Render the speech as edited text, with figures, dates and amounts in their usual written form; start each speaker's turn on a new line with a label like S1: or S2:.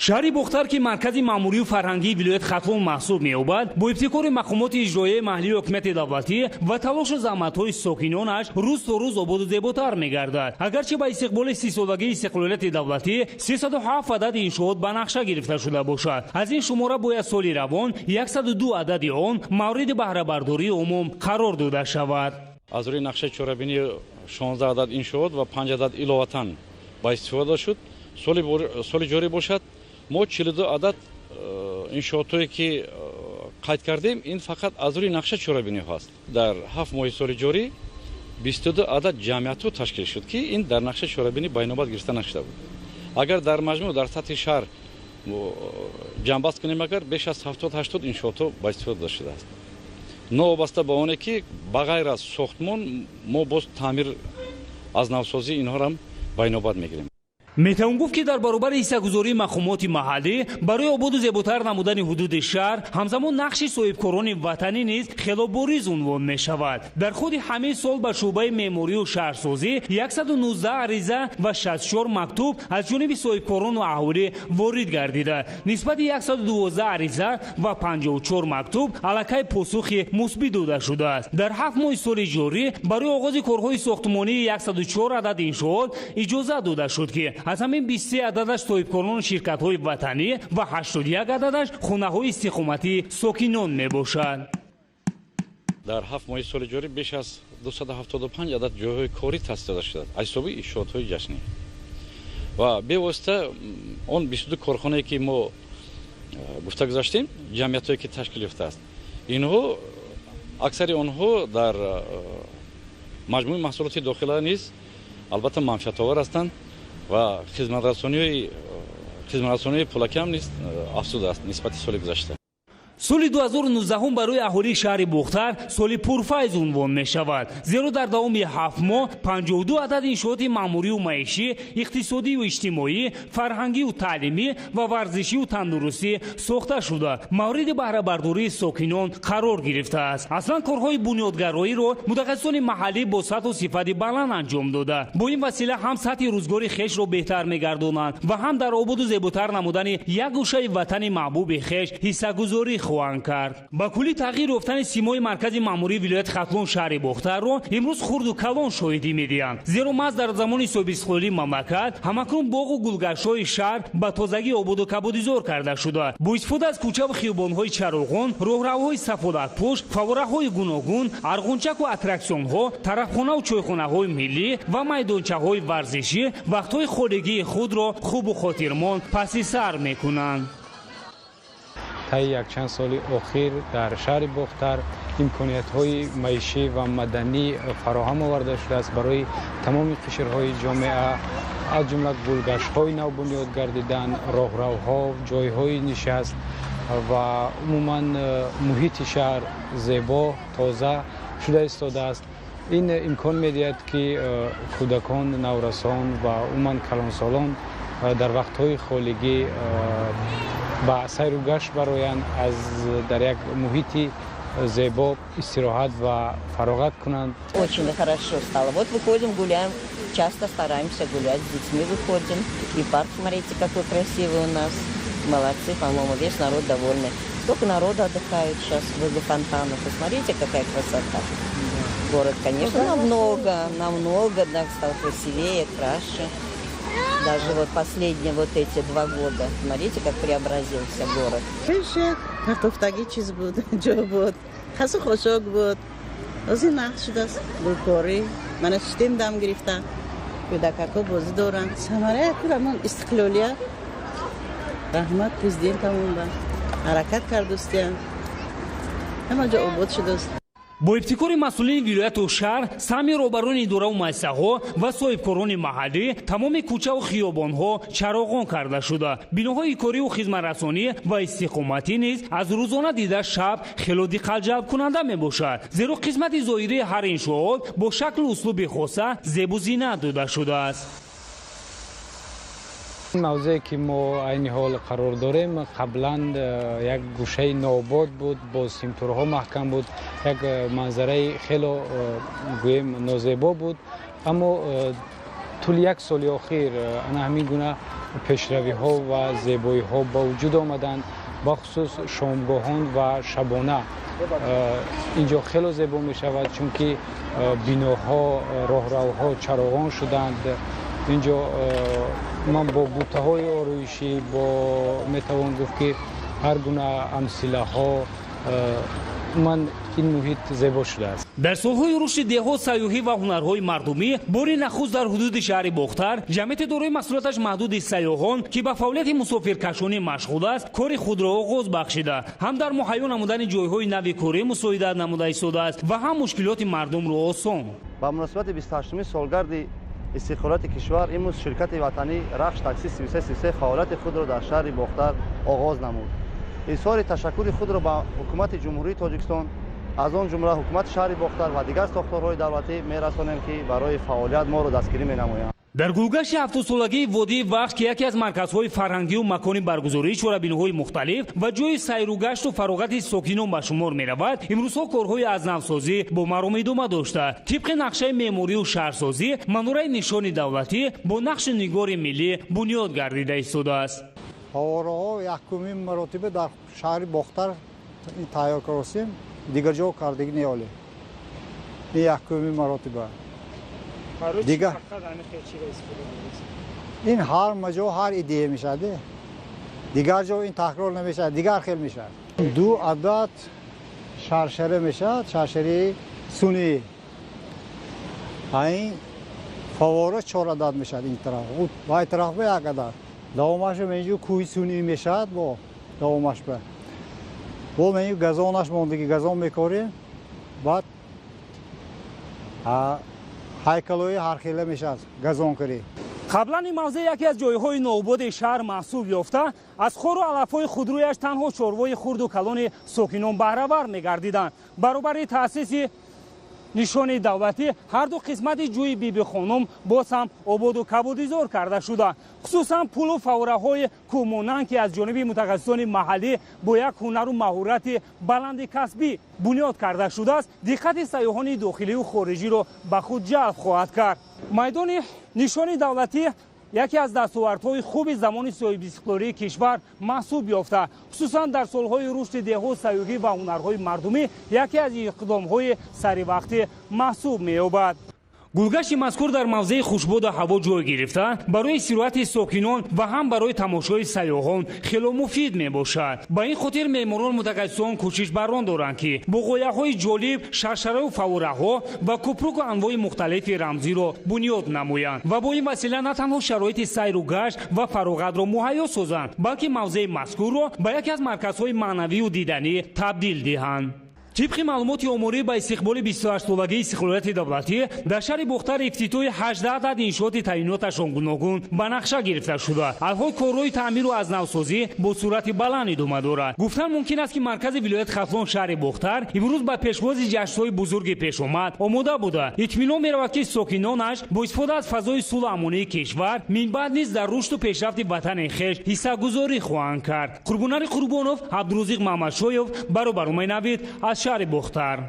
S1: Шаҳри Бохтар, ки маркази маъмурию фарҳангии вилояти Хатлон маҳсуб меёбад, бо ибтикори мақомоти иҷроияи маҳаллии ҳокимияти давлатӣ ва талошу заҳматҳои сокинонаш рӯз то рӯз ободу зеботар мегардад. Агарчи ба истиқболи 30-солагии истиқлолияти давлатӣ 307 адади иншоот ба нақша гирифта шуда бошад, аз ин шумора бояд соли равон 102 адади он мавриди баҳрабардории умум қарор дода шавад.
S2: Аз рӯи нақшаи чорабинӣ 16 адад иншоот ва 5 адад иловатан ба истифода шуд. Соли ҷорӣ бошад, мо 42 адад иншоотҳое ки қайд кардем, ин фақат аз рӯи нақша чорабиниҳо аст. Дар 7 моҳи соли ҷорӣ 22 адад ҷамъиятҳо ташкил шуд, ки ин дар нақша чорабинӣ ба инобат гирифта нашуда буд. Агар дар маҷмӯъ дар сатҳи шаҳр ҷамъбаст кунем, агар беш аз 70-80 иншоотҳо ба истифода дода шудааст. Новобаста ба оне ки ба ғайр аз сохтмон мо боз таъмир аз навсозии инҳоам ба инобат мегирем.
S1: Метавон гуфт, ки дар баробари ҳиссагузории мақомоти маҳаллӣ барои ободу зеботар намудани ҳудуди шаҳр, ҳамзамон нақши соҳибкорони ватанӣ низ хело бориз унвон мешавад. Дар худи ҳамин сол ба шӯъбаи меъморию шаҳрсозӣ 119 ариза ва 64 мактуб аз ҷониби соҳибкорону аҳолӣ ворид гардида, нисбати 112 ариза ва 54 мактуб аллакай посухи мусбӣ дода шудааст. Дар 7 моҳи соли ҷорӣ барои оғози корҳои сохтмонии 104 адад иншоот иҷозат дода шуд, ки аз ҳамин 23 ададаш соҳибкорону ширкатҳои ватанӣ ва 81 ададаш хонаҳои истиқоматии сокинон мебошад.
S2: Дар 7 моҳи соли ҷорӣ беш аз 275 адад ҷойҳои корӣ таъсис дода шудааст аз ҳисоби иншоотҳои ҷашнӣ ва бевосита он 22 корхонае, ки мо гуфта гузаштем, ҷамъиятҳое ки ташкил ёфтааст, инҳо аксари онҳо дар маҷмӯи маҳсулоти дохила низ албатта манфиатовар ҳастанд ва хизматрасонии пулакиам низ афзудааст нисбати соли гузашта.
S1: Соли 2019 барои аҳолии шаҳри Бохтар соли пурфайз унвон мешавад, зеро дар давоми 7 моҳ 52 адад иншооти маъмурию маишӣ, иқтисодию иҷтимоӣ, фарҳангию таълимӣ ва варзишию тандурустӣ сохта шуда, мавриди баҳрабардории сокинон қарор гирифтааст. Аслан корҳои бунёдгароиро мутахассисони маҳаллӣ бо сатҳу сифати баланд анҷом дода, бо ин васила ҳам сатҳи рӯзгори хешро беҳтар мегардонанд ва ҳам дар ободу зеботар намудани як гӯшаи ватани маҳбуби хеш ҳиссагузорӣ хоҳанд кард. Ба куллӣ тағйир ёфтани симои маркази маъмурии вилояти Хатлон, шаҳри Бохтарро, имрӯз хурду калон шоҳидӣ медиҳанд, зеро маҳз дар замони соҳибистиқлолии мамлакат ҳамакнун боғу гулгаштҳои шаҳр ба тозагӣ ободу кабудизор карда шуда, бо истифода аз кӯчаву хиёбонҳои чароғон, роҳравҳои сафолатпӯш, фаввораҳои гуногун, арғунчаку аттраксионҳо, тарафхонаву чойхонаҳои миллӣ ва майдончаҳои варзишӣ вақтҳои холигии худро хубу хотирмон паси сар мекунанд.
S3: Таи якчанд соли охир дар шаҳри Бохтар имкониятҳои маишӣ ва маданӣ фароҳам оварда шудааст барои тамоми қишрҳои ҷомеа, аз ҷумла гулгаштҳои нав бунёд гардидан, роҳравҳо, ҷойҳои нишаст ва умуман муҳити шаҳр зебо, тоза шуда истодааст. Ин имкон медиҳад, ки кӯдакон, наврасон ва умуман калонсолон дар вақтҳои холигӣ ба сайру гашт бароянд, аз дар як муҳити зебо истироҳат ва фароғат кунанд.
S4: Очень хорошо стало. Вот выходим, гуляем, часто стараемся гулять, с детьми выходим. И парк, смотрите, какой красивый у нас. Молодцы, по-моему, весь народ довольный. Столько народу отдыхает сейчас возле фонтана. Посмотрите, какая красота. Город, конечно, намного, намного, да, стал красивее, краше. Даже вот последние вот эти 2 года, смотрите, как преобразился город.
S5: Партофтагӣ чиз буд, ҷо буд, хасу хошок буд, ҳозир нағз шудааст. Гулкорӣ мана шитем, дам гирифта, кӯдакако бозӣ доранд. Самараи курамон истиқлолият. Раҳмат президентамон ба ҳаракат кардустиян, ҳама ҷо обод шудааст.
S1: Бо ибтикори масъулини вилояту шаҳр, саҳми роҳбарони идораву муассисаҳо ва соҳибкорони маҳаллӣ тамоми кӯчаву хиёбонҳо чароғон карда шуда, биноҳои корию хизматрасонӣ ва истиқоматӣ низ аз рӯзона дида шаб хело диққатҷалбкунанда мебошад, зеро қисмати зоҳирии ҳар иншоот бо шаклу услуби хоса зебу зинат дода шудааст.
S3: Мавзее, ки мо айни ҳол қарор дорем, қаблан як гӯшаи нообод буд, бо симтурҳо маҳкам буд, як манзараи хело гӯем нозебо буд, аммо Тӯли як соли охир ана ҳамин гуна пешравиҳо ва зебоиҳо ба вуҷуд омаданд. Бахусус шомгоҳон ва шабона инҷо хело зебо мешавад, чунки биноҳо, роҳравҳо чароғон шуданд. Инҷо ман бо бутаҳои ороишӣ, бо метавон гуфт ки ҳар гуна амсилаҳо, ман ин муҳит зебо шудааст.
S1: Дар солҳои рушди деҳот, сайёҳӣ ва ҳунарҳои мардумӣ бори нахуст дар ҳудуди шаҳри Бохтар ҷамъияти дорои масъулияташ маҳдуди сайёҳон, ки ба фаъолияти мусофиркашонӣ машғул аст, кори худро оғоз бахшида, ҳам дар муҳайё намудани ҷойҳои нави корӣ мусоидат намуда истодааст ва ҳам мушкилоти мардумро осон.
S6: Ба муносибати 28-уми солгарди истиқлолияти кишвар имрӯз ширкати ватанӣ Рахш такси 3333 фаъолияти худро дар шаҳри Бохтар оғоз намуд. Изҳори ташаккури худро ба ҳукумати Ҷумҳурии Тоҷикистон, аз он ҷумла ҳукумати шаҳри Бохтар ва дигар сохторҳои давлатӣ мерасонем, ки барои фаъолият моро дастгирӣ менамоянд.
S1: Дар гулгашти ҳафтусолагии водии Вахш, ки яке аз марказҳои фарҳангию макони баргузории чорабиниҳои мухталиф ва ҷойи сайругашту фароғати сокинон ба шумор меравад, имрӯзҳо корҳои аз навсозӣ бо маром идома дошта, тибқи нақшаи меъморию шаҳрсозӣ манораи нишони давлатӣ бо нақши нигори миллӣ бунёд гардида истодааст.
S7: Фаввораҳо якумин маротиба дар шаҳри Бохтар тайёр каростем, дигар ҷо кардагӣ неоле. Ин якумин маротиба. Дигар ин ҳар маҷо ҳар идея мешавад, дигар ҷо ин такрор намешавад, дигар хел мешавад. Ду адад шаршара мешавад, шаршараи сунъӣ. Ин фаввора чор адад мешавад ин тараф, вай тараф ба як адад. Давомаш менҷу кӯҳи сунъӣ мешавад, бо давомаш ба бо менҷу газонаш мондагӣ, газон мекорем, баъд ҳайкалҳои ҳархела мешавад газон карӣ.
S1: Қаблан ин мавзеъ яке аз ҷойҳои ноободи шаҳр маҳсуб ёфта, аз хору алафҳои худруяш танҳо чорвои хурду калони сокинон баҳравар мегардиданд. Баробари таъсиси нишони давлатӣ ҳар ду қисмати ҷӯи Бибихонум боз ҳам ободу кабудизор карда шуда, хусусан пулу фаввораҳои кӯҳмонанд, ки аз ҷониби мутахассисони маҳаллӣ бо як ҳунару маҳорати баланди касбӣ бунёд карда шудааст, диққати сайёҳони дохилию хориҷиро ба худ ҷалб хоҳад кард. Майдони нишони давлатӣ яке аз дастовардҳои хуби замони соҳибистиқлолии кишвар маҳсуб ёфта, хусусан дар солҳои рушди деҳот, сайёҳӣ ва ҳунарҳои мардумӣ яке аз иқдомҳои саривақтӣ маҳсуб меёбад. Гулгашти мазкур дар мавзеи хушбоду ҳаво ҷой гирифта, барои истироҳати сокинон ва ҳам барои тамошои сайёҳон хело муфид мебошад. Ба ин хотир меъморон мутахассисон кӯшиш бар он доранд, ки бо ғояҳои ҷолиб шаршараву фаввораҳо ва кӯпруку анвои мухталифи рамзиро бунёд намоянд ва бо ин васила на танҳо шароити сайру гашт ва фароғатро муҳайё созанд, балки мавзеи мазкурро ба яке аз марказҳои маънавию диданӣ табдил диҳанд. Тибқи маълумоти оморӣ ба истиқболи 28-солагии истиқлолияти давлатӣ дар шаҳри Бохтар ифтитоҳи 18 адад иншооти таъиноташон гуногун ба нақша гирифта шуда, алҳол корҳои таъмиру аз навсозӣ бо суръати баланд идома дорад. Гуфтан мумкин аст, ки маркази вилояти Хатлон шаҳри Бохтар имрӯз ба пешвози ҷашнҳои бузурги пешомад омода буда, итминон меравад, ки сокинонаш бо истифода аз фазои сулҳу амонии кишвар минбаъд низ дар рушду пешрафти ватани хеш ҳиссагузорӣ хоҳанд кард. Қурбонари Қурбонов, Абдурозиқ Маҳмадшоев, баробарумаи Навид аз шаҳри Бохтар.